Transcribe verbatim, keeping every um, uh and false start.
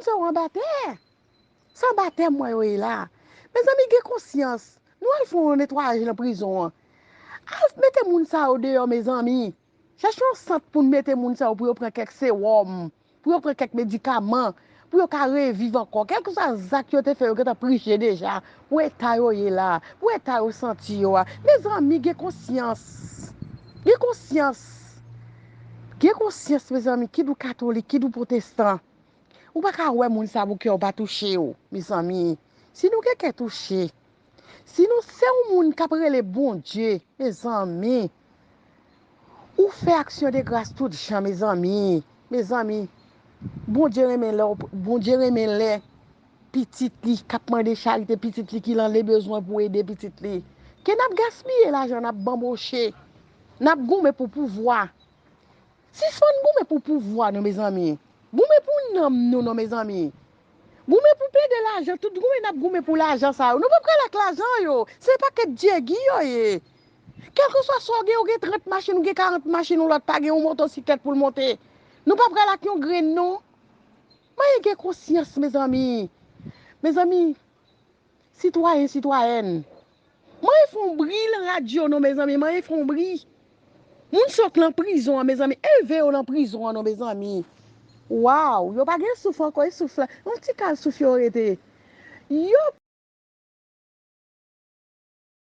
Moun sa yo anba tè. Se anba tè m wè yo ye la. Mezanmi, gen konsyans. Nou al fè yon netwayaj nan prizon an. Al mete moun sa yo deyò, mezanmi. Chèche yon sant pou n mete moun sa yo, pou yo pran kèk sewòm, pou yo pran kèk medikaman, pou yo ka reviv ankò. Kèlkeswa zak yo te fè, yo gentan prije deja. Pou eta yo ye la, pou eta yo santi yo a. Mezanmi, gen konsyans. Gen konsyans. Gen konsyans, mezanmi, kid ou katolik, kid ou pwotestan. Ou pa ka wè moun sa pou kè w pa touche w, mezanmi. Si nou gen kè touche, si nou se yon moun k ap rele Bondye, mezanmi, ou fè aksyon de gras tout jan, mezanmi. Mezanmi, Bondye renmen lè, Bondye renmen lè pitit li k ap mande charite, pitit li ki lan le bezwen pou ede pitit li. Ke n ap gaspiye lajan, n ap banboche, n ap goumen pou pouvwa. Sispann goumen pou pouvwa nou, mezanmi. Goumen pou nanm nou non, mezanmi. Goumen pou pede lajan, tout goumen n ap goumen pou lajan sa yo. Nou p ap pral ak lajan yo. Se pakèt dyegi yo ye. Kèlkeswa sa w gen, ou gen trant machin, ou gen karant machin, yon lòt pa gen yon motosiklèt pou l monte. Nou p ap pral ak yon grenn non. Manyen gen konsyans, mezanmi. Mezanmi, sitwayen, sitwayèn. Manyen fè yon bri lan radyo non, mezanmi, manyen fè yon bri. Moun sa yo k lan prizon an, mezanmi, elve yo lan prizon an non, mezanmi. Waw, yo pa gen souf ankò, e souf la, yon ti kal souf yo rete. Yo